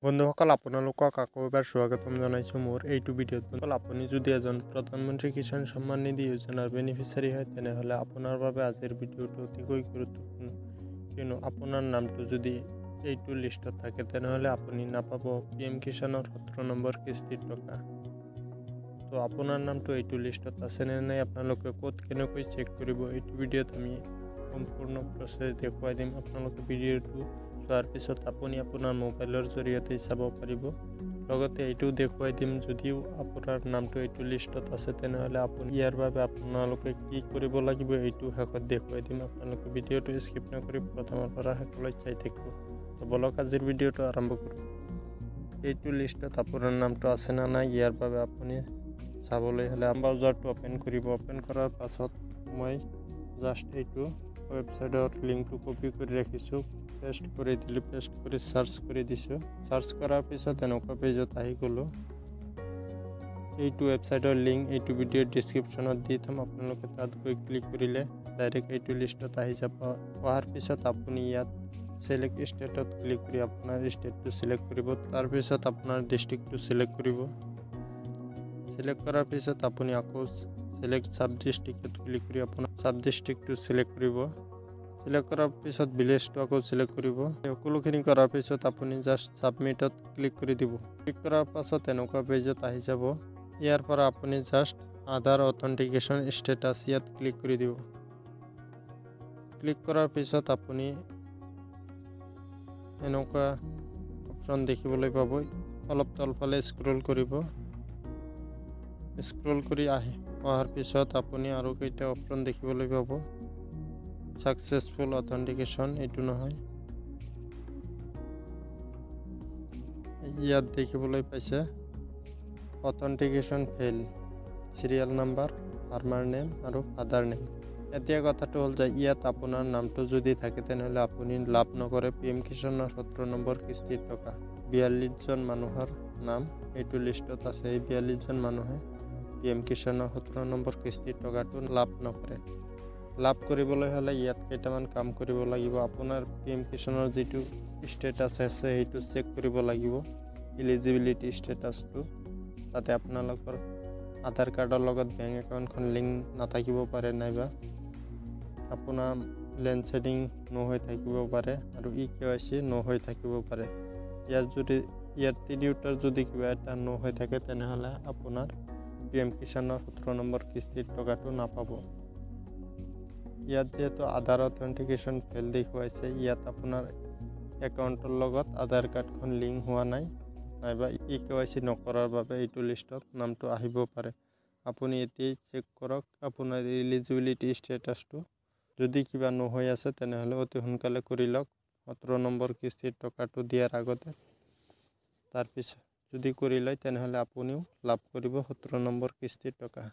বন্ধুসকল, আপোনালোকক আকৌ এবাৰ স্বাগতম জনাইছোঁ মোৰ এইটো ভিডিঅ'ত। বন্ধুসকল, আপুনি যদি এজন প্ৰধানমন্ত্ৰী কিষাণ সন্মান নিধি যোজনাৰ বেনিফিচিয়াৰী হয়, তেনেহ'লে আপোনাৰ বাবে আজিৰ ভিডিঅ'টো অতিকৈ গুৰুত্বপূৰ্ণ। কিয়নো আপোনাৰ নামটো যদি এইটো লিষ্টত থাকে, তেনেহ'লে আপুনি নাপাব পি এম কিষাণৰ 17 নম্বৰ কিস্তিৰ টকা। তো আপোনাৰ নামটো এইটো লিষ্টত আছেনে নাই, আপোনালোকে ক'ত কেনেকৈ চেক কৰিব, এইটো ভিডিঅ'ত আমি সম্পূৰ্ণ প্ৰচেছ দেখুৱাই দিম। আপোনালোকে ভিডিঅ'টো চোৱাৰ পিছত আপুনি আপোনাৰ মোবাইলৰ জৰিয়তে চাব পাৰিব। লগতে এইটোও দেখুৱাই দিম, যদিও আপোনাৰ নামটো এইটো লিষ্টত আছে, তেনেহ'লে আপুনি ইয়াৰ বাবে আপোনালোকে কি কৰিব লাগিব, এইটো শেষত দেখুৱাই দিম। আপোনালোকে ভিডিঅ'টো স্কিপ নকৰি প্ৰথমৰ পৰা শেষলৈ চাই থাকিব। তো বলক, আজিৰ ভিডিঅ'টো আৰম্ভ কৰোঁ। এইটো লিষ্টত আপোনাৰ নামটো আছে নে নাই, ইয়াৰ বাবে আপুনি চাবলৈ হ'লে ব্ৰাউজাৰটো অ'পেন কৰিব। অ'পেন কৰাৰ পাছত মই জাষ্ট এইটো ৱেবছাইটৰ লিংকটো কপি কৰি ৰাখিছোঁ, পেষ্ট কৰি দিলোঁ। পেষ্ট কৰি চাৰ্চ কৰি দিছোঁ। চাৰ্চ কৰাৰ পিছত এনেকুৱা পেজত আহি গ'লোঁ। এইটো ৱেবছাইটৰ লিংক এইটো ভিডিঅ'ৰ ডিছক্ৰিপশ্যনত দি থ'ম। আপোনালোকে তাত গৈ ক্লিক কৰিলে ডাইৰেক্ট এইটো লিষ্টত আহি যাব। অহাৰ পিছত আপুনি ইয়াত চিলেক্ট ষ্টেটত ক্লিক কৰি আপোনাৰ ষ্টেটটো চিলেক্ট কৰিব। তাৰপিছত আপোনাৰ ডিষ্ট্ৰিক্টটো চিলেক্ট কৰিব। চিলেক্ট কৰাৰ পিছত আপুনি আকৌ চিলেক্ট ছাব ডিষ্ট্ৰিক্টত ক্লিক কৰি আপোনাৰ ছাব ডিষ্ট্ৰিক্টটো চিলেক্ট কৰিব। চিলেক্ট কৰাৰ পিছত ভিলেজটো আকৌ চিলেক্ট কৰিব। সকলোখিনি কৰাৰ পিছত আপুনি জাষ্ট ছাবমিটত ক্লিক কৰি দিব। ক্লিক কৰাৰ পাছত এনেকুৱা পেজত আহি যাব। ইয়াৰ পৰা আপুনি জাষ্ট আধাৰ অথেণ্টিকেশ্যন ষ্টেটাছ ইয়াত ক্লিক কৰি দিব। ক্লিক কৰাৰ পিছত আপুনি এনেকুৱা অপশ্যন দেখিবলৈ পাব। অলপ তলফালে স্ক্ৰল কৰিব। স্ক্ৰল কৰি আহি অহাৰ পিছত আপুনি আৰু কেইটা অপশ্যন দেখিবলৈ পাব। ছাকচেছফুল অথেণ্টিকেশ্যন, এইটো নহয়। ইয়াত দেখিবলৈ পাইছে authentication fail, serial number, farmer name আৰু ফাদাৰ নেম। এতিয়া কথাটো হ'ল যে ইয়াত আপোনাৰ নামটো যদি থাকে, তেনেহ'লে আপুনি লাভ নকৰে পি এম কিষাণৰ 17 নম্বৰ কিস্তিৰ টকা। 42জন মানুহৰ নাম এইটো লিষ্টত আছে। এই 42জন মানুহে পি এম কিষাণৰ 17 নম্বৰ কিস্তিৰ টকাটো লাভ নকৰে। লাভ কৰিবলৈ হ'লে ইয়াত কেইটামান কাম কৰিব লাগিব। আপোনাৰ পি এম কিষাণৰ যিটো ষ্টেটাছ আছে, সেইটো চেক কৰিব লাগিব, ইলিজিবিলিটি ষ্টেটাছটো। তাতে আপোনালোকৰ আধাৰ কাৰ্ডৰ লগত বেংক একাউণ্টখন লিংক নাথাকিব পাৰে, নাইবা আপোনাৰ লেণ্ড ছেডিং ন হৈ থাকিব পাৰে আৰু ই কে ৱাই চি ন হৈ থাকিব পাৰে। ইয়াৰ তিনিওটাৰ যদি কিবা এটা ন হৈ থাকে, তেনেহ'লে আপোনাৰ পি এম কিষাণৰ 17 নম্বৰ কিস্তিৰ টকাটো নাপাব। ইয়াত যিহেতু আধাৰ অথেণ্টিকেশ্যন ফেইল দেখুৱাইছে, ইয়াত আপোনাৰ একাউণ্টৰ লগত আধাৰ কাৰ্ডখন লিংক হোৱা নাই, নাইবা ই কে ৱাই চি নকৰাৰ বাবে এইটো লিষ্টত নামটো আহিব পাৰে। আপুনি এতিয়াই চেক কৰক আপোনাৰ ইলিজিবিলিটি ষ্টেটাছটো। যদি কিবা নহৈ আছে, তেনেহ'লে অতি সোনকালে কৰি লওক 17 নম্বৰ কিস্তিৰ টকাটো দিয়াৰ আগতে। তাৰপিছত যদি কৰি লয়, তেনেহ'লে আপুনিও লাভ কৰিব 17 নম্বৰ কিস্তিৰ টকা।